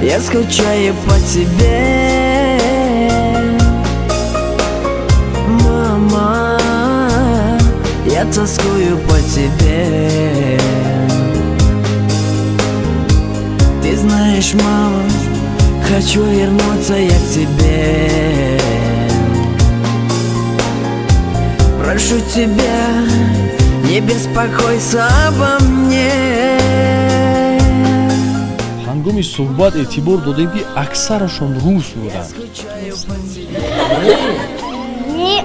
Я скучаю по тебе. Мама, я тоскую по тебе. Ты знаешь, мама, хочу вернуться я к тебе. Прошу тебя, не беспокойся обо мне. Ҳангоми суҳбат эътибор додем, ки аксарашон рус буданд. Скучаю по тебе. Не.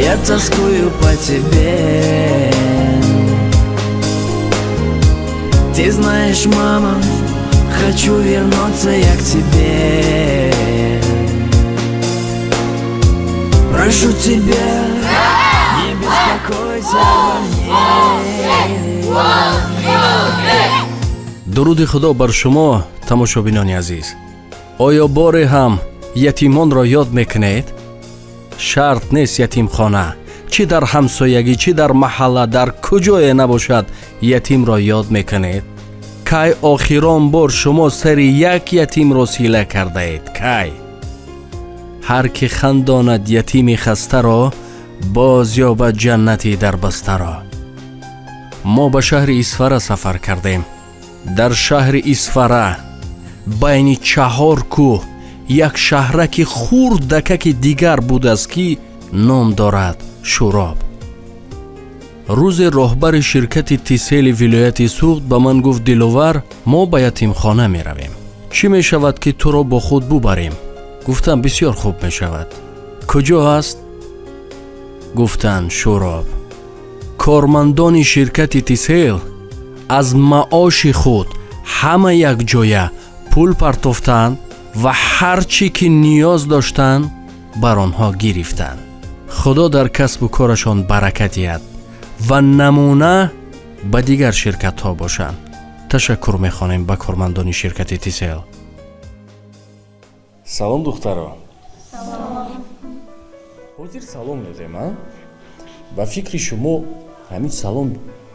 Я тоскую по тебе. Ты знаешь, мама, хочу вернуться я к тебе. Прошу тебя, не беспокойся обо мне. Дуруди Худо бар шумо, тамошобинони азиз. Оё боре ҳам ятимонро ёд мекунед? Шарт нест ятимхона, чӣ дар ҳамсоягӣ, чӣ дар маҳалла, дар куҷое набошад, ятимро ёд мекунед? Кай охирон бор шумо сари як ятимро сила кардаед? Кай? Ҳар ки хандонад ятими хастаро, боз ёбад ҷаннати дарбастаро. Мо ба шаҳри Исфара сафар кардем. Дар шаҳри Исфара байни чаҳор кӯҳ як шаҳраки хурдакаки дигар будааст, ки ном дорад Шӯроб. Рӯзе роҳбари ширкати Тисели вилояти Суғд ба ман гуфт: «Диловар, мо ба ятимхона меравем, чӣ мешавад, ки туро бо худ бубарем?» Гуфтам: «Бисёр хуб мешавад». Куҷо аст? Гуфтанд: «Шӯроб». Кормандони ширкати Тисел аз маоши худ ҳама якҷоя пул партофтанд ва ҳар чӣ ки ниёз доштанд, бар онҳо гирифтанд. Худо дар касбу корашон баракат диҳад ва намуна ба дигар ширкатҳо бошанд. Ташаккур мехонем ба кормандони ширкати Тисел. Салом, духтаро. Ҳозир салом додем. А ба фикри шумо, ҳамин салом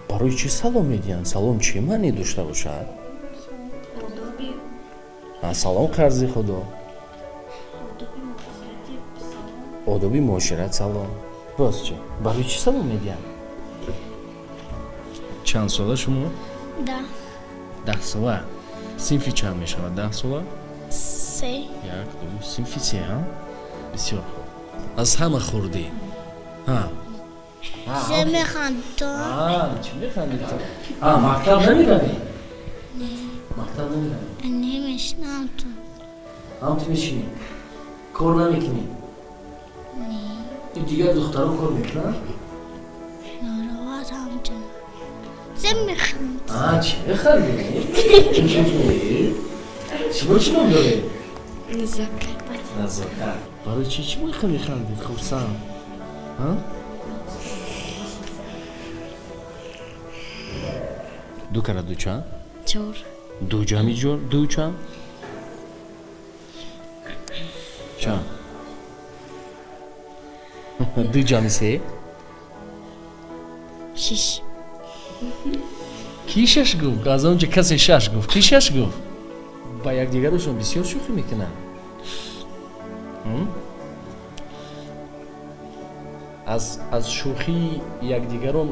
барои чӣ салом медиҳанд? Салом чӣ маъне дошта бошад? Салом қарзи Худо, одоби муошират. Салом боз чӣ? Барои чӣ салом медиҳанд? Чанд сола шумо? 10. 10 сола. Синфи чанд мешавад 10 сола? Се. Як, ду, синфи се. А, бисёр хуб. Аз ҳама хурдӣ. Се механдто. Чӣ механдӣ ту? Мактаб намеравӣ? Мактаб намеравӣ? Немешинам ту. Ҳам ту мешинӣ, кор намекунӣ? Дигар духтаро кор мекунанд. Нороҳат ҳамчун. Се механд. Чӣ механдӣ? Шумо чӣ ном доред? Назокат. Назокат. Барои чӣ чӣ механдед, хурсанд? Ду кара ду чанд? Чор. Ду ҷамъи ду чанд? Чанд? Ду ҷамъи се? Шиш. Ки шаш гуфт? Аз он ҷо касе шаш гуфт. Ки шаш гуфт? Ба якдигарашон бисёр шӯхӣ мекунанд. Аз шӯхии якдигарон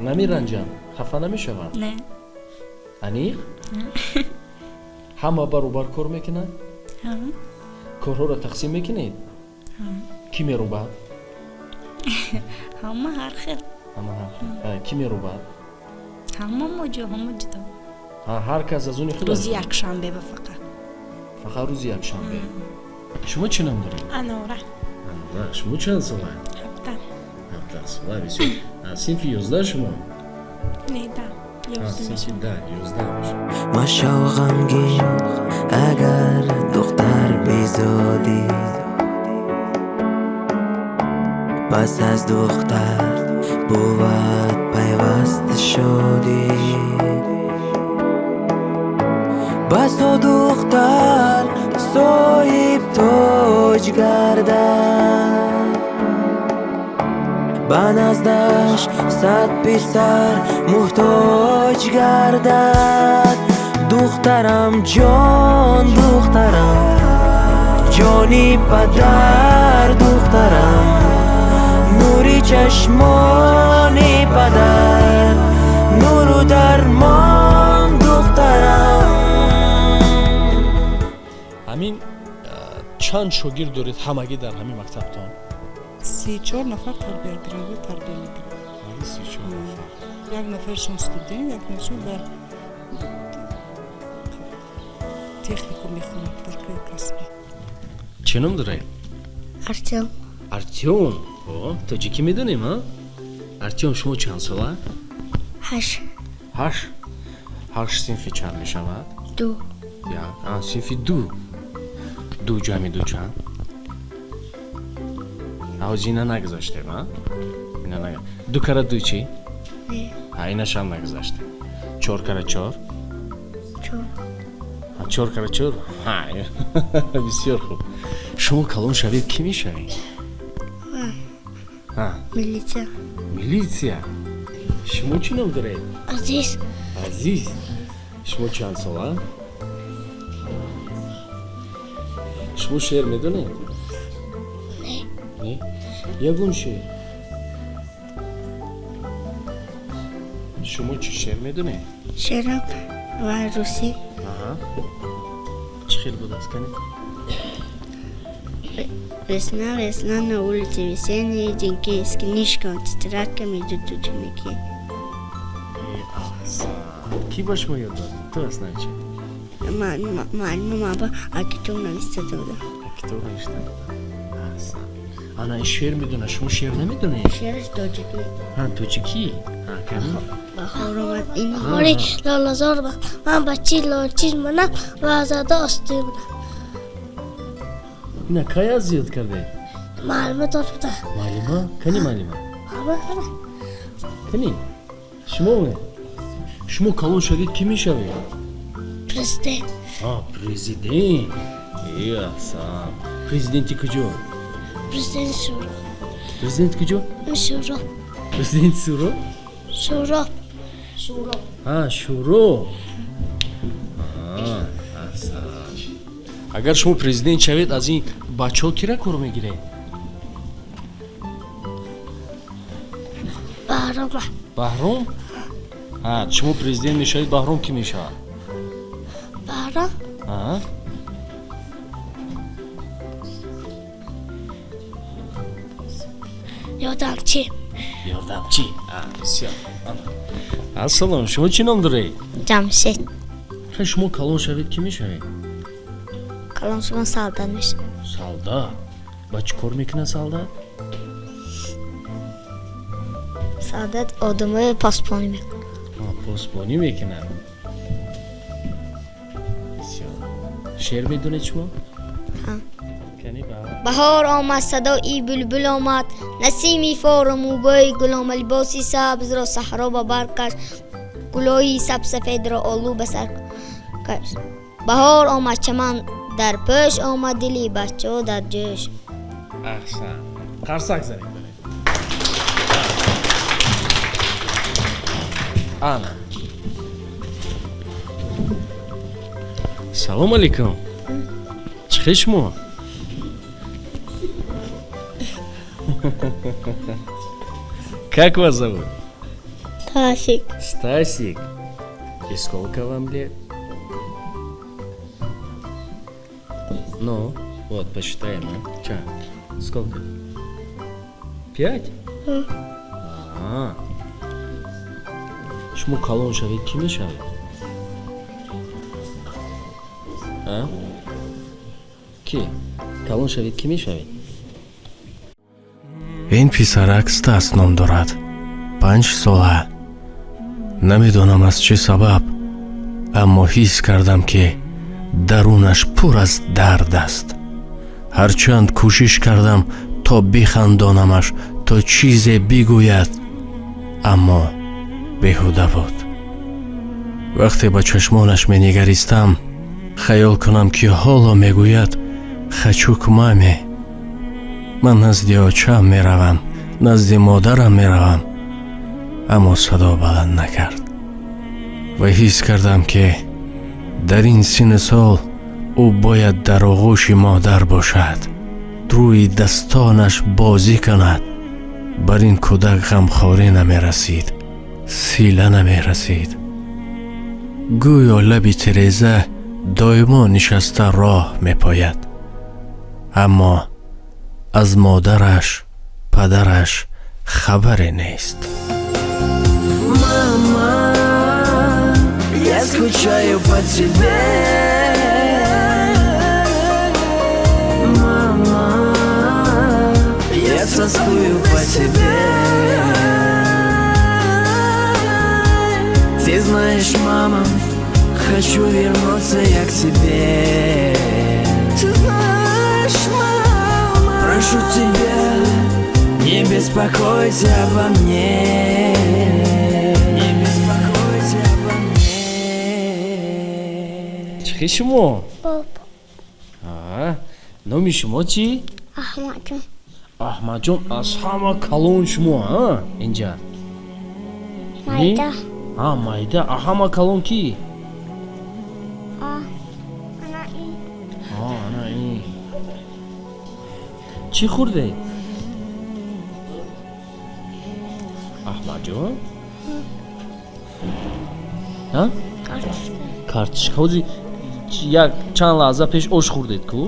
намеранҷанд, хафа намешаванд? Не. Аниқ? Ҳама баробар кор мекунанд? Корҳоро тақсим мекунед? Кӣ мерубад? Ҳама ҳар хел. Ҳама ҳар хел. Кӣ мерубад? Ҳама мо ҷо, ҳама ҷудо. Ҳар кас аз они худ. Рӯзи якшанбе ба фақат. Фақат рӯзи якшанбе. Шумо чӣ ном доред? Анора. Анора. Шумо чанд сола? 17. 17 сола. Бисёр. Синфи 11 шумо? Не, 10. Синфи 10, 11 мешавад. Машав ғамгин, агар духтар безодӣ, пас аз духтар бувад пайваста шодӣ. Басо духтар соҳиб тоҷ гардад. Ба наздаш 100 писар муҳтоҷ гардад. Духтарам ҷон, духтарам, ҷони падар, духтарам, нури чашмони падар, нуру дармон, духтарам. Ҳамин чанд шогирд доред ҳамагӣ дар ҳамин мактабтон? 34 нафар тарбиятгиранда тарбия мекунад. Як нафаршон студент, як нафаршон дар техникум мехонад, дар касбӣ. Чӣ ном доред? Артём. Артём? О, тоҷикӣ медонем, а? Артём, шумо чанд сола? 8. 8? 8 синфи чанд мешавад? 2. Як. А, синфи 2. 2 ҷамъи 2 чанд? Ҳози ина нагузаштем, а? Ина наг. 2 кара 2 чӣ? Не. А, инашам нагузаштем. 4 кара 4? 4. А, 4 кара 4? Ҳа, бисёр хуб. Шумо калон шавед, кӣ мешавед? Ҳа. Милитсия. Милитсия? Шумо чӣ ном доред? Азиз. Азиз. Шумо чанд сола? Шумо шеър медонед? Не. Не? Ягон шеър? Шумо чӣ шеър медонед? Шеърам ва русӣ. Аҳа. Чӣ хел будааст, кани? Весна, весна, на улице весенние деньки, с книжками, тетрадками идут ученики. Аҳсан. Кӣ ба шумо ёд дод? Ту аст начи? Муаллима маба китоб нависта дода. Китоб навишта дода. Аҳсан. Ана ин шеър медонад, шумо шеър намедонед? Шеъраш тоҷикӣ. Ҳа, тоҷикӣ? Ҳа, кани? Баҳор омад, ин баҳори лолазор омад. Ман бачаи лочин манам ва азода остӣ будам. Ина кай аз ёд кардед? Муаллима дод буда. Муаллима? Кани муаллима? Муаллима кани? Кани? Шумо ме? Шумо калон шавед, кӣ мешавед? Президент. А, президент. Э, аҳсан. Президенти куҷо? Президенти Суроб. Президент куҷо? Суроб. Президенти Суроб? Суроб. Суроб. А, Шуроб. А, аҳсан. Агар шумо президент шавед, аз ин бачаҳо кира кор мегиред? Баҳром. Баҳром? А, шумо президент мешавед, Баҳром кӣ мешавад? Баҳром? А? Ёрдамчӣ. Ёрдамчӣ. А, бисёр. Ассалом, шумо чӣ ном доред? Ҷамшед. Хай, шумо калон шавед, кӣ мешавед? Калон шавам, солдат мешавам. Солдат? Ба чӣ кор мекунад солдат? Солдат одамои посбонӣ мекунад. А, посбонӣ мекунад. Бисёр. Шеър медонед шумо? Ҳа. Кани баҳор? Баҳор омад, садои булбул омад, насими форуму бӯи гул омад, либоси сабзро саҳро ба бар кашт, гулои сабсафедро олу ба сар кашт. Баҳор омад, чаман дар пӯш омад, дили бачаҳо дар ҷӯш. Аҳсан. Қарсак занед. Ана. Салом алейкум. Чӣ хел шумо? Как вас зовут? Стасик. Стасик. И сколько вам лет? Ну, вот, посчитаем, а? Ча? Сколько? 5? А. Шумо калон шавед, кӣ мешавед? А? Кӣ? Калон шавед, кӣ мешавед? Ин писарак Стас ном дорад. 5 сола. Намедонам аз чӣ сабаб, аммо ҳис кардам, ки дарунаш пур аз дард аст. Ҳарчанд кӯшиш кардам, то бихандонамаш, то чизе бигӯяд, аммо беҳуда буд. Вақте ба чашмонаш менигаристам, хаёл кунам, ки ҳоло мегӯяд: «Хочу к маме». Ман назди очам меравам. Назди модарам меравам, аммо садо баланд накард ва ҳис кардам, ки дар ин синну сол ӯ бояд дар оғӯши модар бошад, рӯи дастонаш бозӣ кунад. Бар ин кӯдак ғамхорӣ намерасид, сила намерасид. Гӯё лаби тиреза доимо нишаста роҳ мепояд, аммо аз модараш, падараш хабаре нест. Мама, я скучаю по тебе. Мама, я тоскую по тебе. Ты знаешь, мама, хочу вернуться я к тебе. Ты знаешь, мама, прошу тебя, не беспокойся обо мне. Не беспокойся обо мне. Чӣ шумо? Боб. Номи шумо чӣ? Аҳмадҷон. Аҳмадҷон, аз ҳама калон шумо, а? Инҷа. Майда. А, майда. А ҳама калон кӣ? А, ана ин. А, ана ин. Чӣ хӯрдед? Аҳмадҷон? А? Картошка. Картошка. Ҳозир як чанд лаҳза пеш ош хӯрдед ку?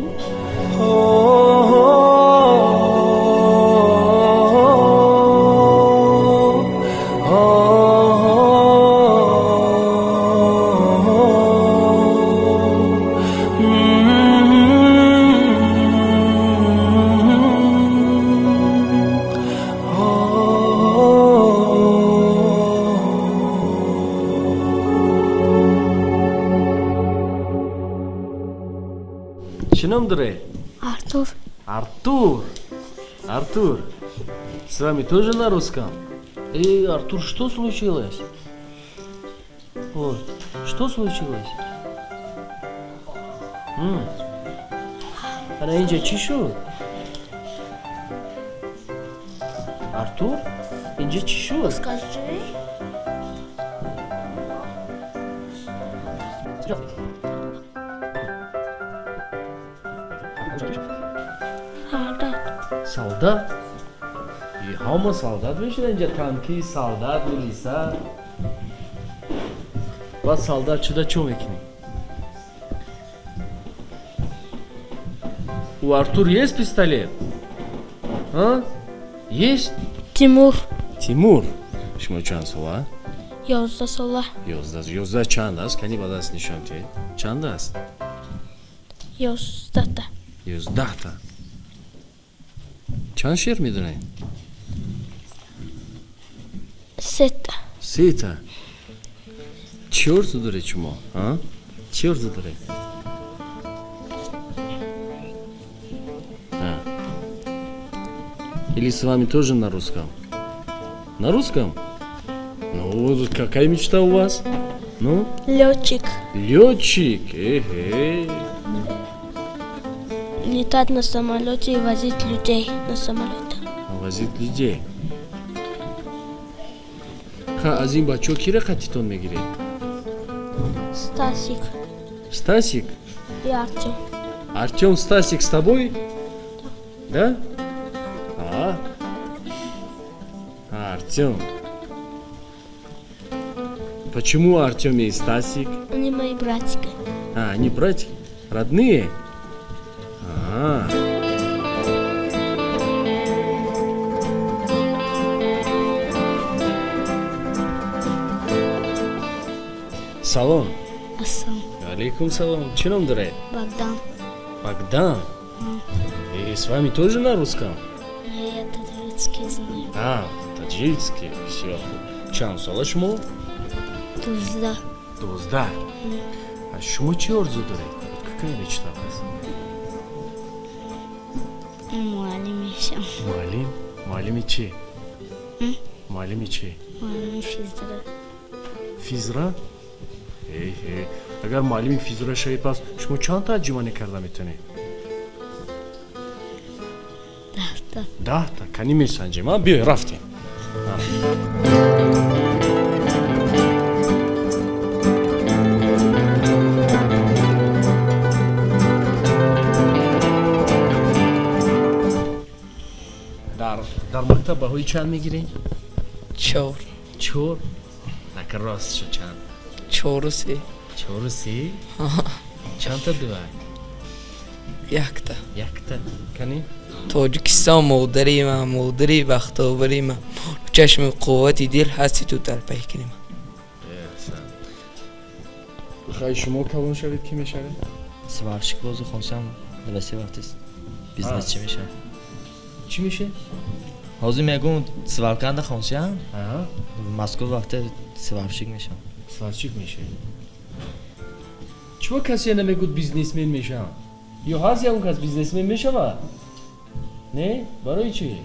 Чӣ ном доред? Артур. Артур. Артур. С вами тоже на русском? Эй, Артур, что случилось? Вот. Что случилось? Ана инҷа чӣ шуд? Артур, инҷа чӣ шуд? Скажи. Солдат. Солдат? И ҳама солдат мешуда инҷа, танки, солдат, милиса. Баъд солдат шуда чӣ мекунӣ? У Артур есть пистолет? А? Есть? Тимур. Тимур. Шумо чанд сола? 11 сола. 11. 11 чанд аст? Кани ба даст нишон диҳед. Чанд аст? 11та. 11та. Чанд шеър медонед? Сета. Сета. Чӣ орзу доред шумо? А? Чӣ орзу доред? А. Или с вами тоже на русском? На русском? Ну, вот какая мечта у вас? Ну? Летчик. Летчик? Эхе. Летать на самолете и возить людей на самолете. Возить людей. Ха, аз ин бачаҳо кира қатитон мегиред? Стасик. Стасик? И Артем. Артем, Стасик с тобой? Да? А? Артем. Почему Артем и Стасик? Они мои братики. А, они братья? Родные? А. Салом. Ассалом. Алейкум салом. Чӣ ном доред? Богдан. Богдан? И с вами тоже на русском? Я таджикский знаю. А, таджикский. Всё. Чанд сола шумо? 12. 12. А шумо чӣ орзу доред? Вот какая мечта у вас? Муаллим мешам. Муаллим? Муаллими чӣ? Муаллими чӣ? Муаллими физра. Физра? Э, агар муаллими физра шавед, пас шумо чанд таҷриба карда метавонед? 10. 10 та. 10 та. Кани месанҷем, а? Биёй, рафтем. Дар мактаб баҳои чанд мегирӣ? 4. 4? Нака, ростшо, чанд? 4,3. 4,3? Чандта дувай? Якта. Якта. Кани. Тоҷикистон, модари ман, модари бахтовари ман, чашми қуввати дил ҳасти ту дар пайкари ман. Хай, шумо калон шавед, кӣ мешавед? Сварщик. Бозу хонсам се вақт бизнес чӣ мешавад? Чӣ мешавед? Ҳозир мегӯм, сварканда хонсиям, Москва вақте сварщик мешавам. Сварщик мешавед. Чиво касе намегӯд бизнесмен мешавам? Ё ҳаст ягон кас бизнесмен мешавад? Не, барои чӣ?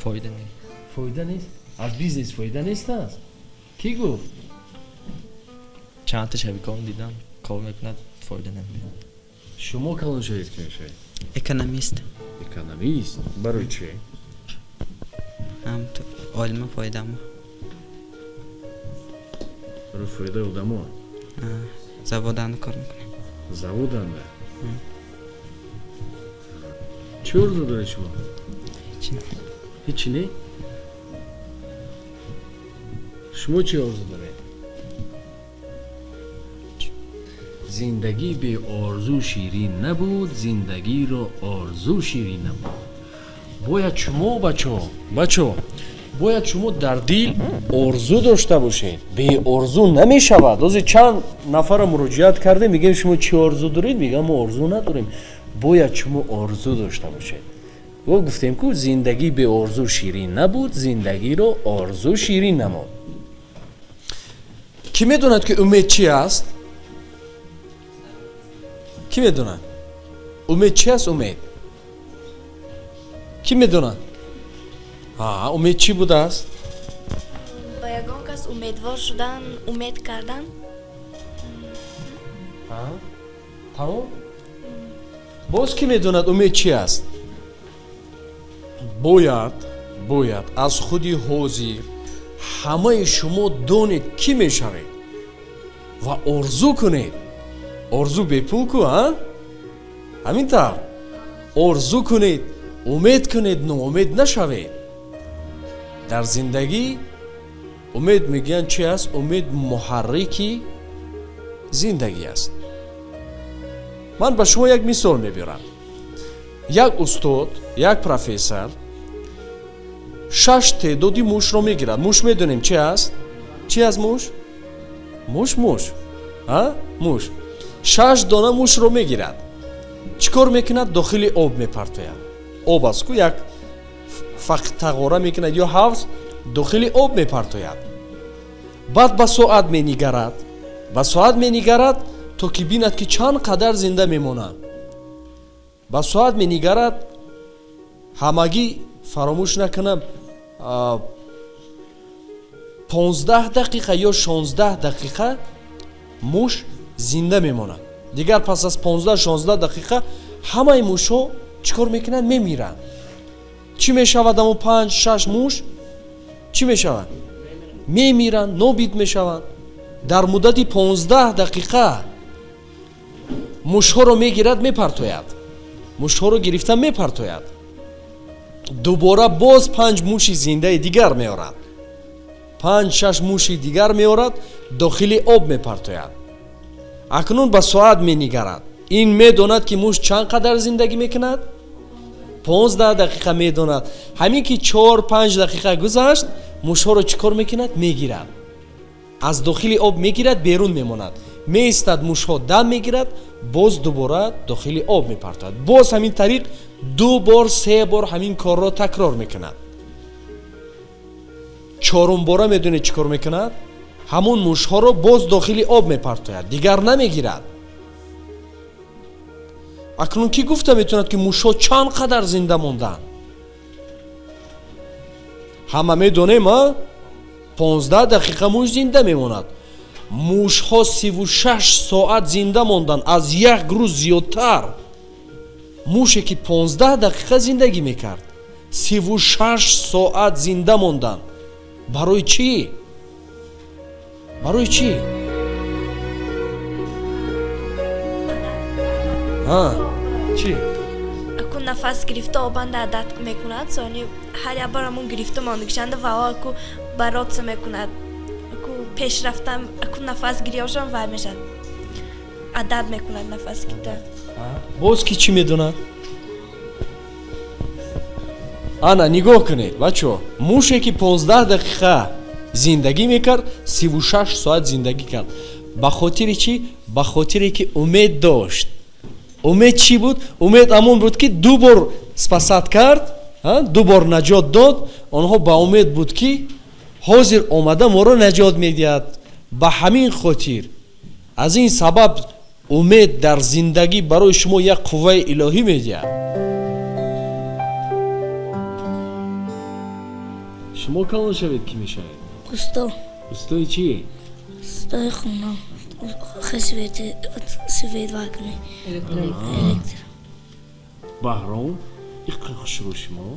Фоида не. Фоида нест? Аз бизнес фоида нест аст, кӣ гуфт? Чандта шабикон дидам, кор мекунад, фоида намебинад. Шумо калон шавед, кӣ мешавед? Экономист. Экономист. Барои чӣ? Олима фоидамо. Барои фоидаи одамо. Заводанда кор мекунем. Заводанда. Чӣ орзу доред шумо? Ҳечи не. Шумо чӣ орзу доред? Зиндагӣ беорзу ширин набуд, зиндагиро орзу ширин набуд. Бояд шумо, бачо, бачо, бояд шумо дар дил орзу дошта бошед. Беорзу намешавад. Ҳозир чанд нафарро муроҷиат кардем, мегӯем, шумо чӣ орзу доред? Мегӯям, мо орзу надорем. Бояд шумо орзу дошта бошед. Во гуфтем ку, зиндагӣ беорзу ширин набуд, зиндагиро орзу ширин намуд. Кӣ медонад, ки умед чи аст? Кӣ медонад, умед чи аст? Умед кӣ медонад? Умед чӣ будааст? Ба ягон кас умедвор шудан, умед кардан. Тамом. Боз кӣ медонад, умед чи аст? Бояд аз худи ҳозир ҳамаи шумо донед, кӣ мешавед, ва орзу кунед. Орзу бепул ку, а? Ҳамин тавр орзу кунед, умед кунед, ноумед нашавед дар зиндагӣ. Умед, мегӯянд, чи аст? Умед муҳаррики зиндагӣ аст. Ман ба шумо як мисол мебиёрам. Як устод, як профессор шаш теъдоди мушро мегирад. Муш медонем, чи аст? Чи аст муш? Муш, а, муш. Шаш дона мушро мегирад. Чӣ кор мекунад? Дохили об мепартояд. Об аст ку, як тағора мекунад ё ҳавз, дохили об мепартояд. Баъд ба соат менигарад, ба соат менигарад, то ки бинад, ки чанд қадар зинда мемонанд. Ба соат менигарад, ҳамагӣ, фаромӯш накунам, 15 дақиқа ё 16 дақиқа муш зинда мемонад. Дигар пас аз 15-16 дақиқа ҳамаи мушҳо чӣ кор мекунанд? Мемиранд. Чӣ мешавад? Амо панҷ шаш муш чӣ мешаванд? Мемиранд, нобид мешаванд. Дар муддати 15 дақиқа мушҳоро мегирад, мепартояд. Мушҳоро гирифта мепартояд. Дубора боз панҷ муши зиндаи дигар меорад, панҷ шаш муши дигар меорад, дохили об мепартояд. Акнун ба соат менигарад. Ин медонад, ки муш чанд қадар зиндагӣ мекунад, 15 дақиқа медонад. Ҳамин ки 4-5 дақиқа гузашт, мушҳоро чӣ кор мекунад? Мегирад, аз дохили об мегирад, берун мемонад, меистад, мушҳо дам мегирад, боз дубора дохили об мепартояд. Боз ҳамин тариқ ду бор, се бор ҳамин корро такрор мекунад. Чорумбора медонед, чӣ кор мекунад? Ҳамон мушҳоро боз дохили об мепартояд, дигар намегирад. Акнун кӣ гуфта метавонад, ки мушҳо чанд қадар зинда монданд? Ҳама медонем, а, 15 дақиқа муш зинда мемонад. Мушҳо 36 соат зинда монданд, аз як рӯз зиёдтар. Муше ки 15 дақиқа зиндагӣ мекард, 36 соат зинда монданд. Барои чӣ? Барои чӣ? Чӣ? Аку нафас гирифта обанда адат мекунад, сони ҳар як бор ҳамун гирифта мондагишанда ва аку баротса мекунад. Аку пеш рафтан, аку нафас гириёшон вай мешад. Адат мекунад нафас гирифта. Боз ки чӣ медонад? Ана нигоҳ кунед, бачо. Муше ки 15 дақиқа зиндагӣ мекард, 36 соат зиндагӣ кард. Ба хотири чӣ? Ба хотире ки умед дошт. Умед чӣ буд? Умед ҳамон буд ки ду бор спасат кард, ду бор наҷот дод. Онҳо ба умед буд ки ҳозир омада моро наҷот медиҳад. Ба ҳамин хотир, аз ин сабаб умед дар зиндагӣ барои шумо як қувваи илоҳӣ медиҳад. Шумо калон шавед, кӣ мешавед? Усто. Устои чӣ? Устои хона. Свет вакне. Электр. Баҳром, иққа хушрӯ шумо.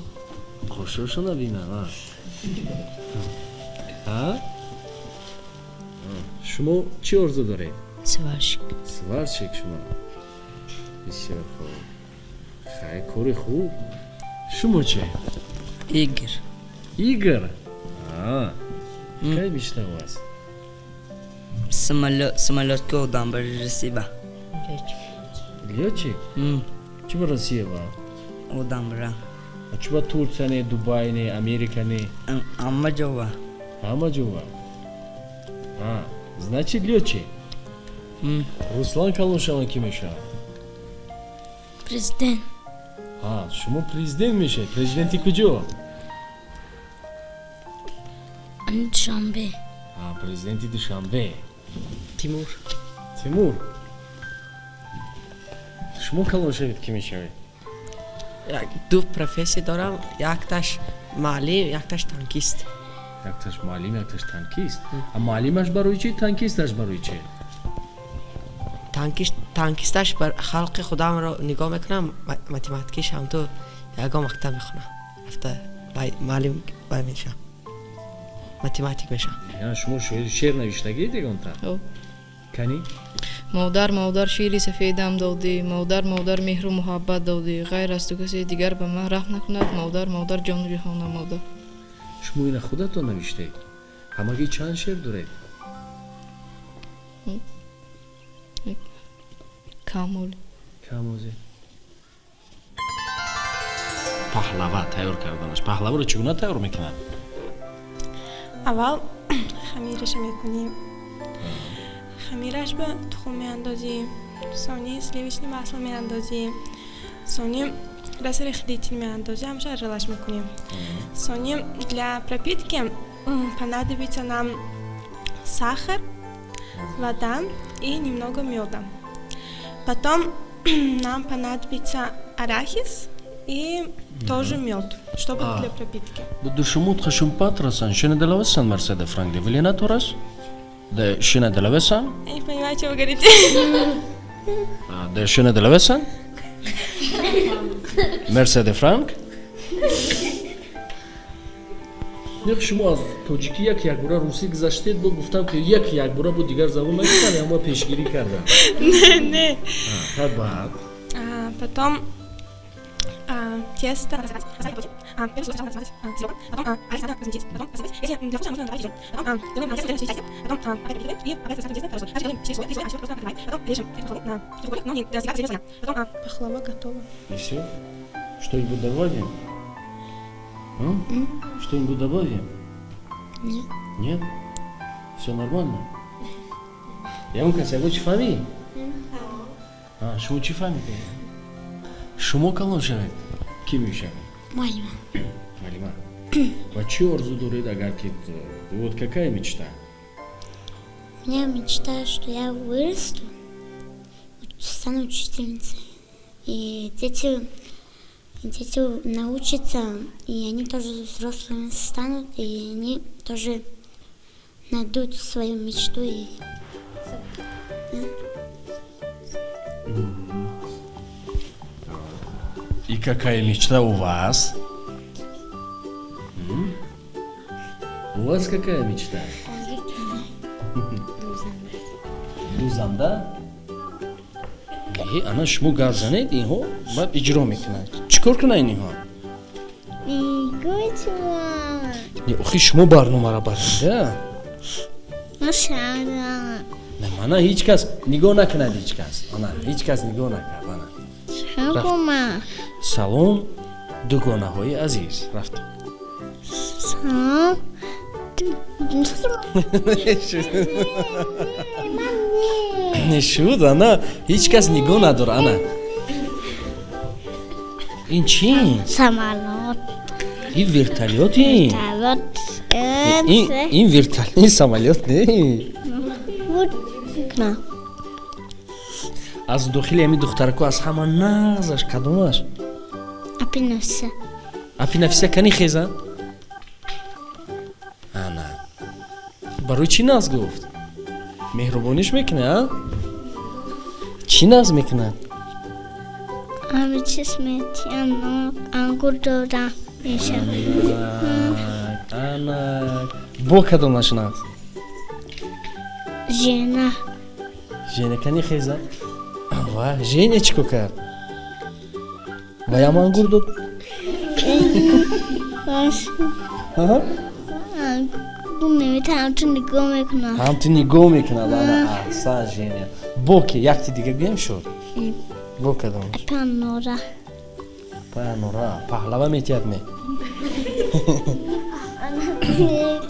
Хушрӯшо набинам, а? Шумо чӣ орзу доред? Сварщик. Сварщик шумо. Бисёр хуб. Хай, кори хуб. Шумо чӣ? Игор. Игор? Кай мечта у вас? Самолётка одам ба Россия. Лётчик? Чӣ ба Россия ба? Одам бара. А чӣ ба Турция не, Дубай не, Америка не? Ҳама ҷо ба. Ҳама ҷо ба. Значит, лётчик. Руслан калон шаванд, кӣ мешавад? Президент. Шумо президент мешавед? Президенти куҷо? Душанбе. Президенти Душанбе. Тимур. Тимур. Шумо калон шавед, кӣ мешавед? Ду профессия дорам, якташ муаллим, якташ танкист. Якташ муаллим, якташ танкист. А муаллимаш барои чӣ, танкисташ барои чӣ? Танкисташ бар халқи худамро нигоҳ мекунам, математикиш ҳам ту ягон мактаб мехонам. Рафта муаллим бай мешавам. Математик мешавам. Шумо шеър навиштагиед ягонта? Кани? Модар, модар, шири сафедам додӣ, модар, модар, меҳру муҳаббат додӣ, ғайр аз ту касе дигар ба ман раҳм накунад, модар, модар, ҷону ҷаҳонам модар. Шумо ина худатон навиштед? Ҳамагӣ чанд шеър доред? Камол. Камозе. Паҳлава тайёр карданаш. Паҳлаваро чӣ гуна тайёр мекунанд? Аввал хамираша мекунем. Хамираш ба тухм меандозем, сони сливочный масло меандозем, сони разрыхлитель меандозем, ҳамаша аралаш мекунем. Сони для пропитки понадобится нам сахар, вода и немного меда. Потом нам понадобится арахис и тоже мед, чтобы для пропитки. Душумут хашум патрасан, шинаделавасан Мерседе Франкли, Велина Торас? Да шинаделавасан? Я не понимаю, что вы говорите. Да шинаделавасан? Мерседе Франк? Нех шумо аз тоҷикӣ як якбора русӣ гузаштед, бо гуфтам ки як якбора бо дигар забон нагуфтам, аммо пешгирӣ кардам. Не, не. Баъд? Потом тесто. Пахлава готова. И все? Что-нибудь добавим? Что-нибудь добавим? Нет. Нет? Все нормально? Ягон кас ягон чӣ фаҳмӣ? Шумо чӣ фаҳмидед? Шумо калон шавед, кӣ мешавед? Муаллима. Муаллима. Ва чӣ орзу доред, агар ки вот какая мечта? У меня мечта, что я вырасту, стану учительницей. И дети научатся, и они тоже взрослыми станут, и они тоже найдут свою мечту. И... Какая мечта у вас? У вас какая мечта? Дӯзанда? Э, ана шумо гап занед, инҳо баъд иҷро мекунанд. Чӣ кор кунанд инҳо? Не, охи шумо барномаро барида. Не, мана ҳеҷ кас нигоҳ накунад, ҳеҷ кас. Ана, ҳеҷ кас нигоҳ накард. Ана. Салом, дугонаҳои азиз. Рафт. Салом. Шуд, ана, ҳеҷ кас нигоҳ надор, ана. Ин чи? Самолёт. Ин вертолёт ин? Ин вертолёт, ин самолёт не. Аз дохили ҳамин духтарако аз ҳама нағзаш кадомаш? Апи Нафиса. Апи Нафиса кани хеза? Ана. Барои чӣ нағз гуфт? Меҳрубониш мекунад, а? Чӣ нағз мекунад? Ҳами чиз метиям, ангур додам мешавад. Ана. Бо кадомаш нағз? Жена. Женя кани хеза? Ва, Женя чӣ кор кард? Ваям ангур дод? Ҳамту нигоҳ мекунад. Ҳамту нигоҳ мекунад. Ана, аҳсан, Женя. Бо ки якти дига гӯем шуд? Бо кадомаш? Панора. Панора. Паҳлава метиҳад ме?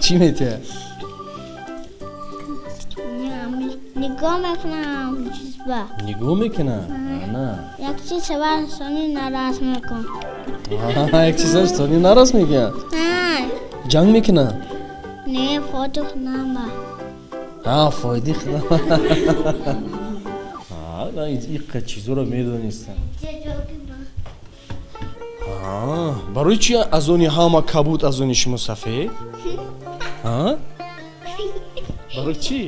Чӣ метиҳад? Нигоҳ мекунам чизба. Нигоҳ мекунам? Ана. Як чиз шавад сони нарас мекун. Як чиз сони нарас мекунад? Ҷанг мекунад? Не, фоиди худам ба. А, фоиди худам. Иққа чизоро медонистам. Барои чи аз они ҳама кабуд, аз они шумо сафед? Барои чӣ?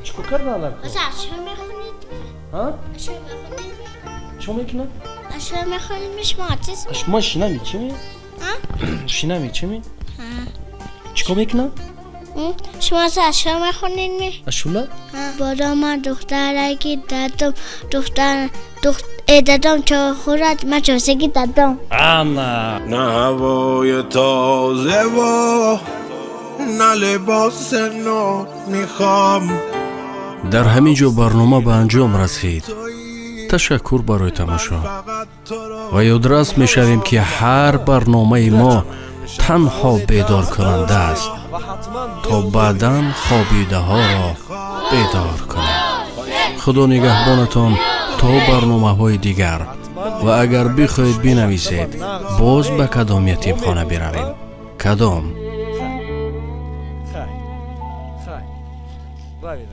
Чӣ кор кардан? Ашо мехонед? Ашо мехонед? Чӣ мекунад? Ашо мехонед шумо чиз? Шумо шина мечимед? Шина мечимед? Чӣ кор мекунад? Шумо ашо мехонед ми? Ашула? Бодо ман духтараки дадом, духтар дадом чой хӯрад, ман чойсаги дадом. Ана. На ҳавои тоза ва на либоси нав мехоҳам. Дар ҳамин ҷо барнома ба анҷом расид. Ташаккур барои тамошо ва ёдрас мешавем, ки ҳар барномаи мо танҳо бедоркунанда аст, то баъдан хобидаҳоро бедор кунем. Худо нигаҳбонатон то барномаҳои дигар. Ва агар бихоҳед бинависед, боз ба кадом ятимхона биравем? Кадом? Хай, хай, равед.